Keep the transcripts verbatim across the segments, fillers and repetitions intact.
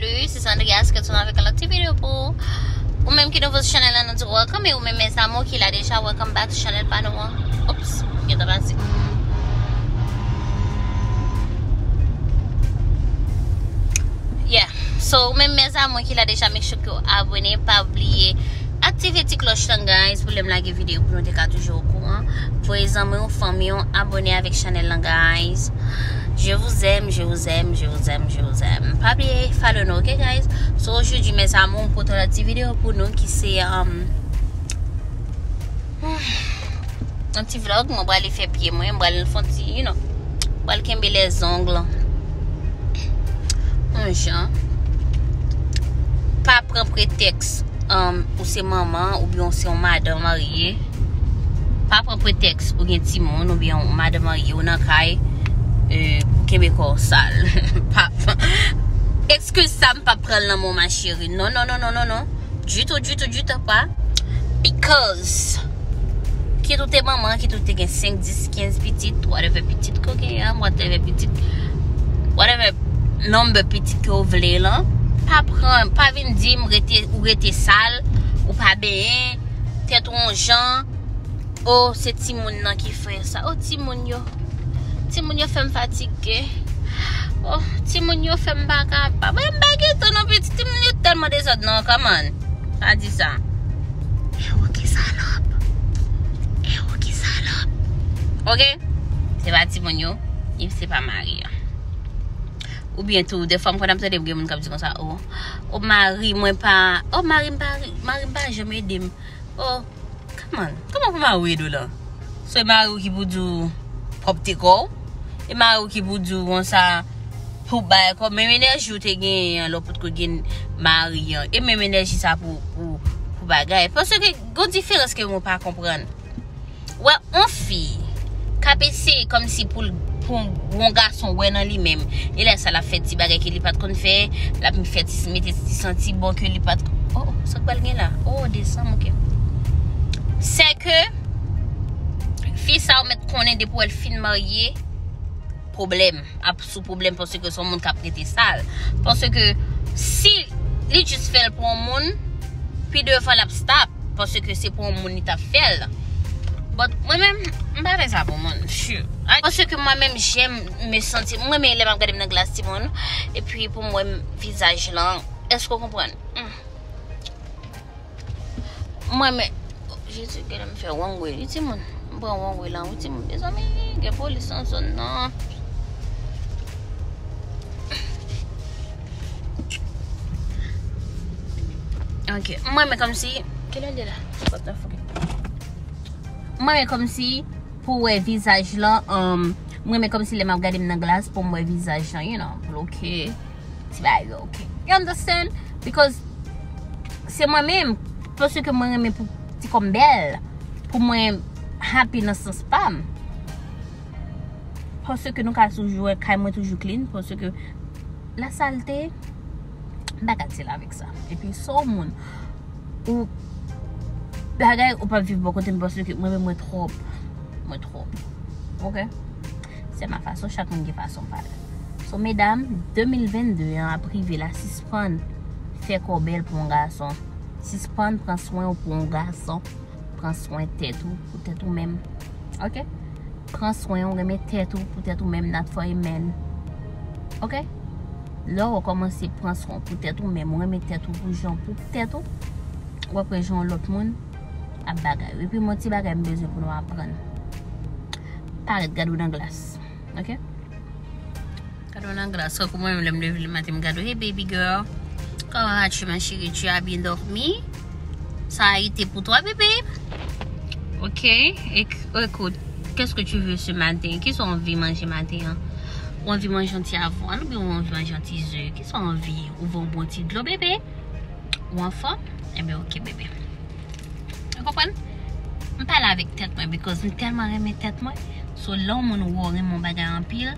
Salut, c'est Sandria, c'est retourne avec un autre vidéo pour ou menm ki nouvo sou chanèl la, nou di welcome, e ou menm mes amours ki la deja, welcome back to chanèl pa nou an. Oops, gentan pase. Yeah. So, ou menm mes amours ki la deja, make sure ke w abone, pa bliye aktive ti klòch lan, guys, pou lè m lage videyo pou nou te ka toujou okouran. Voye zanmi w, fanmi w, abone avèk chanèl lan, guys. Je vous aime, je vous aime, je vous aime, je vous aime. Pa bliye follow nou, ok, guys? So, aujourd'hui, mes amours, m pote yon ti videyo pou nou ki se, um, yon ti vlog, mwen prale fè pye mwen, mwen prale fè yon ti, you know, mwen prale kenbe les ongles. Yon jan. Pa pran pretèks, um, ou se manman, oubyen ou se yon madan marye. Pa pran pretèks ou gen timoun, oubyen yon madan marye, ou nan kay, euh, pou kenbe kò w sal. Pa, eskiz sa, m pa pran l nan men w, ma chérie. Non, non, non, non, non, non. Ditou, ditou, ditou pa. Because kit ou te manman, kit ou te gen senk, dis, kenz pitit, whatever pitit ke w genyen an, whatever pitit, whatever number pitit ke w vle lan, pa pran, pa vin di m rete, ou rete sal, ou pa benyen, tèt ou yon jan. Oh, se timoun nan ki fè sa. Oh, timoun yo. Timoun yo fè m fatige. Oh, timoun yo fè m pa kapab. Mwen m pa gen tan non, pitit. Timoun yo tèlman dezòd non, come on. Pa di sa. E ou ki salòp. E ou ki salòp. Ok? Se pa timoun yo, e se pa mari an. Oubyen tou, defwa m konn ap tande gen moun k ap di konsa, oh, oh, mari mwen pa, oh, mari m pa, mari m pa janm ede m. Oh, come on, kòman pou mari w ede w lan? So, e mari w ki pou di w pwòpte kò w? E mari w ki pou di w konsa pou bay kò w? Menm enèji w te genyen an lè w potko gen mari an. E menm enèji sa pou, pou, pou bagay. Paske gon diferans ke mwen pa konprann. Wè, on fi k ap eseye kòmsi pou l, pou yon gason wè nan li menm. E lè sa l ap fè ti bagay ke li pa t konn fè, l ap fè ti, mete ti santi bon ke li pa t, oh, oh, sa k pral gen la? Oh, desanm, ok. Sè ke fi sa ou mèt konnen depi w wè l fin marye, pwoblèm ap sou pwoblèm, paske se yon moun k ap rete sal. Paske si li jis fè l pou yon moun, pi devan l ap stop, paske se pou yon moun li t ap fè l. But mwen menm, m pa fè sa pou moun, sure. Paske mwen menm, j'aime me sentir, mwen renmen lè m ap gade m nan glas, timoun, epi pou m wè m vizaj lan. Èske w konprann? Hmm. Mwen men, oh, Jezi, gade m fè wrong way, wi, timoun. M pran wrong way la, wi, timoun. Mezanmi, gen polis nan zòn nan. Ok, mwen men kòmsi, kilè l ye la? What the fuck? Mwen men kòmsi pou wè vizaj lan, um, mwen men kòmsi lè m ap gade m nan glas pou m wè vizaj lan, you know, bloke. Ti bagay yo, ok. You understand? Because se mwen menm, paske mwen renmen pou ti kò m bèl, pou mwen happy nan sans pa m. Paske nou ka toujou wè kay mwen toujou clean, paske la salte, m pa ka deal avèk sa. Epi se yon moun ou bagay ou p ap viv bò kote m, paske mwen menm mwen twòp. Mwen twòp. Ok? Se ma fason, chak moun gen fason pa l. So, medam, de mil vennde an ap rive la, sispann fè kò w bèl pou yon gason. Sispann pran swen w pou yon gason. Pran swen tèt ou, pou tèt ou menm. Ok? Pran swen w, renmen tèt ou, pou tèt ou menm, not for a man. Ok? Lè w kòmanse pran swen w pou tèt ou menm, ou renmen tèt ou pou jan w, pou tèt ou, w ap wè jan yon lòt moun ap bagay. Epi, yon ti bagay m bezwen pou nou aprann. Pa ret gade w nan glas. Ok? Gade w nan glas, tankou mwen menm lè m leve le maten, m gade w, hey baby girl, comment vas-tu ma chérie, tu as bien dormi? Ça a été pour toi, bébé? Ok, éc-, écoute, qu'est-ce que tu veux ce matin? Kisa w anvi manje maten an? Ou anvi manje yon ti avwàn oubyen ou anvi manje yon ti ze? Kisa w anvi? Ou vle yon bon ti dlo, bébé? Ou anfòm? Enben, ok, bébé. Ou konprann? M pale avèk tèt mwen, because m tèlman renmen tèt mwen. So, lè yon moun wè w renmen yon bagay anpil,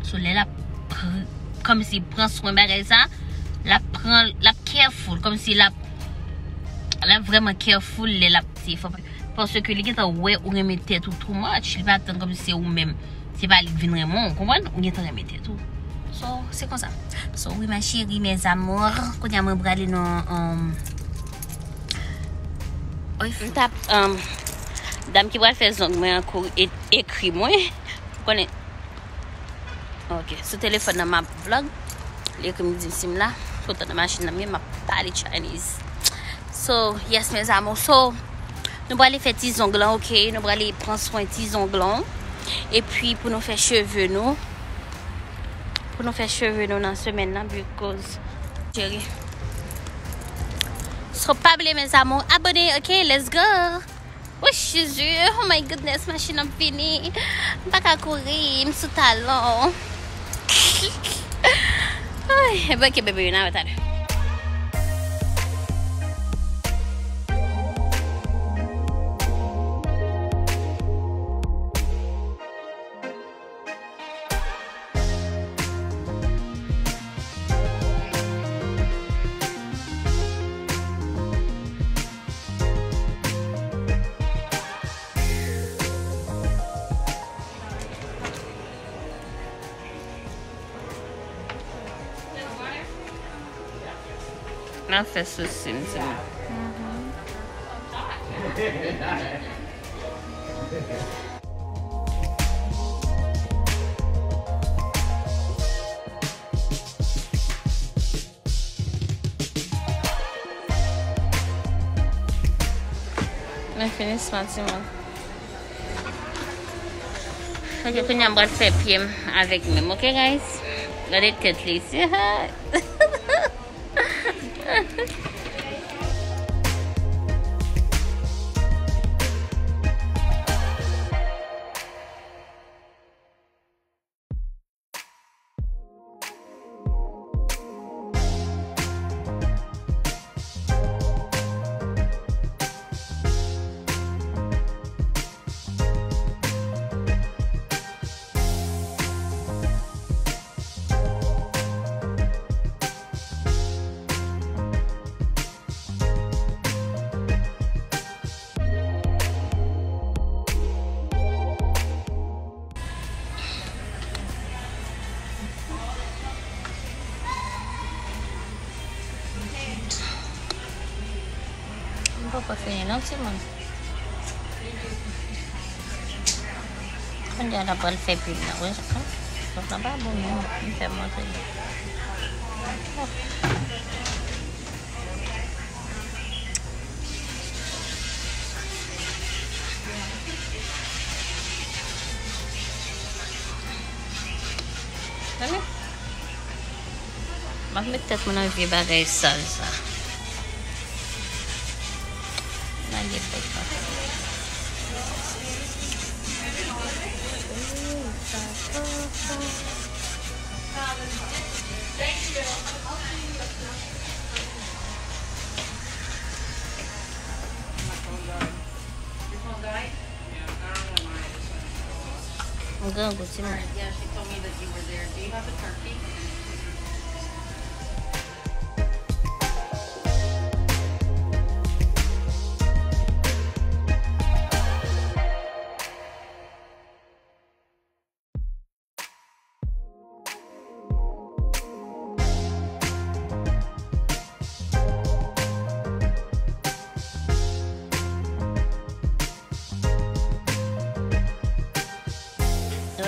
so, lè l ap pr-, kòmsi pran swen bagay sa, l ap pran, l ap careful, kòmsi l ap, l ap vrèman careful lè l ap, se fò, paske li gentan wè ou renmen tèt ou too much, li pa tann kòmsi se ou menm, se pa li k vin renmen w, ou konprann? Ou gentan renmen tèt ou. So, se konsa. So, wi, ma chérie, mes amours. Kounye a mwen prale nan, um, oy, m t ap, um, dam ki pral fè zong mwen an kou e-, ekri mwen. Ou konnen. Ok, sou telefòn nan m ap vlog. Li ekri m, di m si m la. Poutan nan machin nan, men m ap pale Chinese. So, yes, mes amours. So, nou prale fè ti zong lan, ok? Nou prale pran swen ti zong lan. Epi pou nou fè cheve nou. Pou nou fè cheve nou nan semèn nan, because, cheri. So, pa bliye, mes amours, abone, ok? Let's go! Wouch, Jezi, oh my goodness, machin ap vini. M pa ka kouri, m sou talon. Ay, ebyen, ok, bebe, n a wè talè. N a fè sousi m, timoun. Men finisman, timoun. Ok, kounye a m pral fè pye m avèk menm, ok, guys? Gade tèt li, si. M poko fini non, timoun. Kounye a n ap pral fè pye m nan, wi. Zòt lan pa bon non, m fè montre nou. Tande? M ap met tèt mwen nan vye bagay sal sa. Lage bèk la. M grangou, timoun.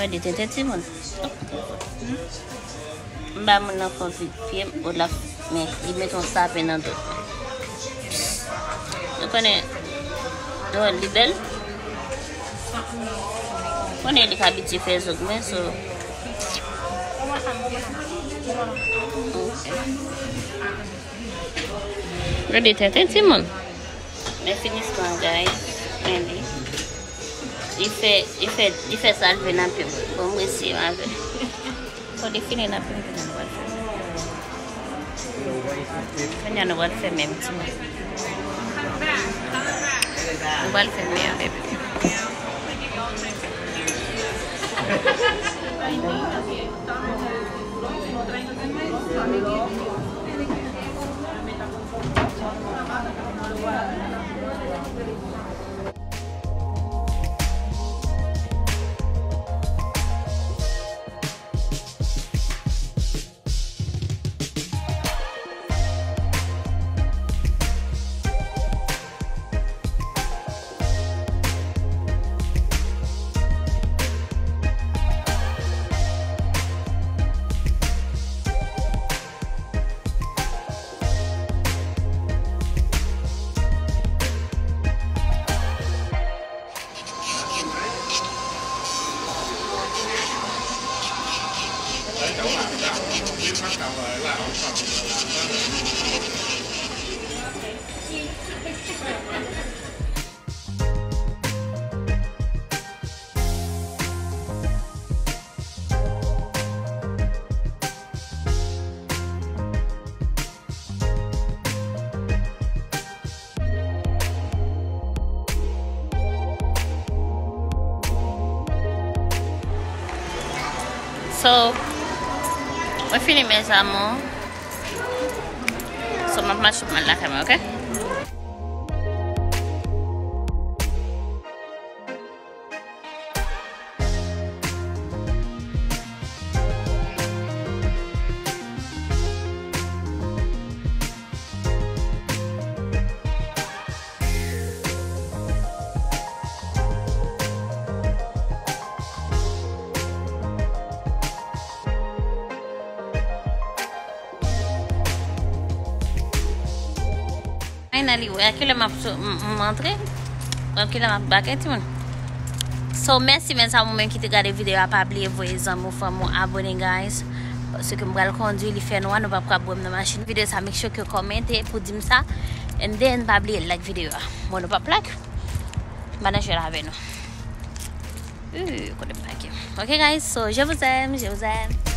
Gade tenten timoun. M ba moun nan fon ti pye m, o la, men li met yon sapen nan do. Nou konnen, nou wè li bèl. Konnen li ka abitye fè zong mwen, so. Ok. Gade tenten timoun. Men finisman, guys. Men li. Li fè, li fè, li fè salve nan pye m. Bon, m resi avè. Fò li fini nan pye m, kounye a nou pral fè. Kounye a nou pral fè menm, timoun. Nou pral fè menm, bebe. So, mwen fini mes amours. So, m ap mache pou m al lakay mwen, ok? Finally, wè a kilè m ap sou- m- m antre, wè a kilè m ap bagay, timoun. So, mèsi, mèsi a ou menm ki te gade videyo a. Pa bliye voye zanmi w, fanmi w abone, guys. Paske m pral kondwi, li fè nwa, nou p ap ka wè m nan machin. Videyo sa, make sure ke w kòmante pou di m sa. And then, pa bliye like videyo a. Bon, nou p ap like, m pa nan jwèt avè nou. Euh, kote m pake. Ok, guys, so, je vous aime, je vous aime.